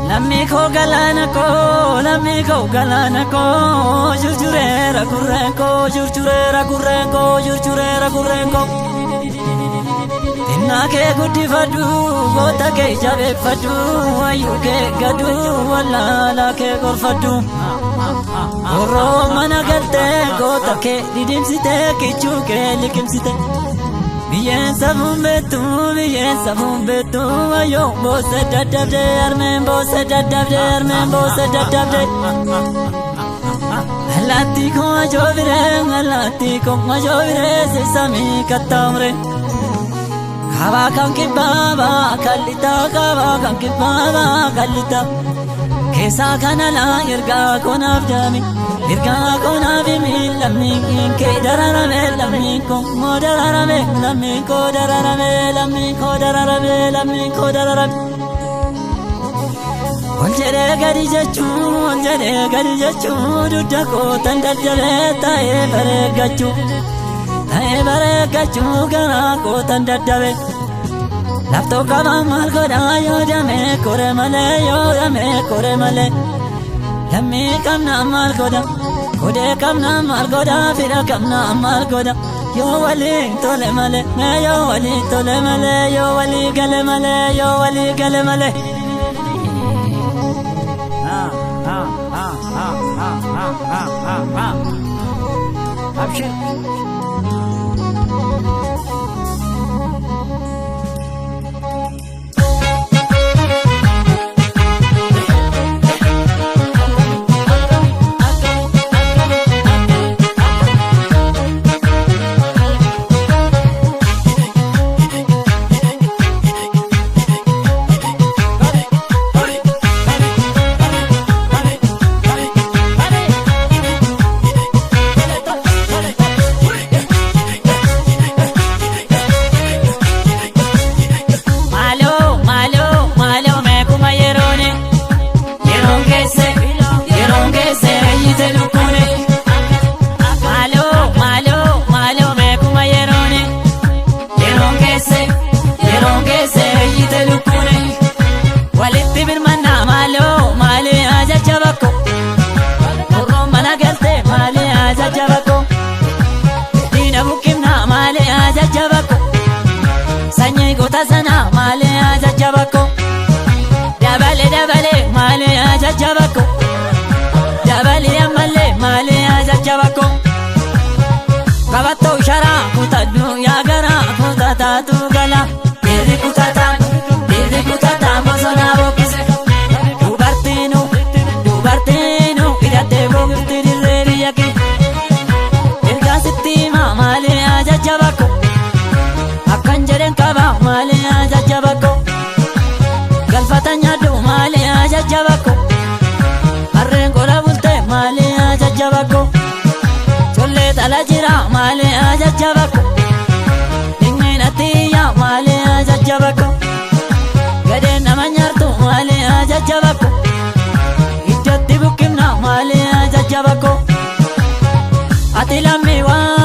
Lammii koo galaana koo, lammii koo galaana koo, jurjureera gurreen koo, jurjureera gurreen koo, jurjureera gurreen koo. Xinnaa kee guddifadhu, goota kee jabeeffadhu, wayyuu kee gadhu, wallaalaa kee gorfadhu. Gorroo mana galtee goota kee didimsitee kichuu kee liqimsite. Biyyeen safuun beektu, biyyeen safuun beektu, wayyoo boose daddabdee, harmeen boose daddabdee, harmeen boose daddabdee. Allaattii koo ajoobiree, allaattii koo ajoobiree, sisamii kattaamuree. Kaabaa kan kibbaabaa kallitaa, kaabaa kan kibbaabaa kallitaa. Keessaa kan alaa ergaa konaaf daami, ergaa konaaf himi, lammiin kee dararame, lammiin koo moo dararame, lammiin koo dararame, lammiin koo dararame, lammiin koo dararame. Ol jedhee gadi jechuu, ol jedhee gadi jechuu, dugda koo tan daddabee taa'ee bareeggachuu, taa'ee bareeggachuu garaa koo tan daddabe. Laftoo qabaa maal godhaa yoo damee kore malee, yoo damee kore malee. Lammii qabna maal godha, kodee qabna maal godha, fira qabna maal godha. Yoo waliin tole malee, mee yoo waliin tole malee, yoo walii gale malee, yoo walii gale malee. Abshir. Maaloo maaloo maaloo meekuma yerooni, yeroon keesse, yeroon keesse eeyyite lukkuuni. Maaloo maaloo maaloo meekuma yerooni, yeroon keesse, yeroon keesse eeyyite lukkuuni. Walitti birmannaa maaloo maalii ajaja bakko, gorroon mana galte maalii ajaja bakko, diina buqqifnaa maalii ajaja bakko. Sanyii goota sanaa maalee ajaja bakko, dabale dabale maalee ajaja bakko, dabale ammallee maalee ajaja bakko. Qabattoo sharaa kutadhu yaa garaa kutataatu gala. Dhiirri kutataan, dhiirri kutataan bosonaa boqqise. Dubartiinu, dubartiinu hidhattee boqifti dirree biyya kee. Ergaa sitti himaa maalee ajaja bakko. Akkan jedhen qaba maalee ajaja bakko. Galfata nyaadhu maalee ajaja bakko. Harreen qola bulte maalee ajaja bakko. Collee xala jira maalee ajaja bakko. Dhiqneen atiyya maalee ajaja bakko. Gadeen nama nyaartu maalee ajaja bakko. Iddootti buqqifna maalee ajaja bakko. Ati lammii waa.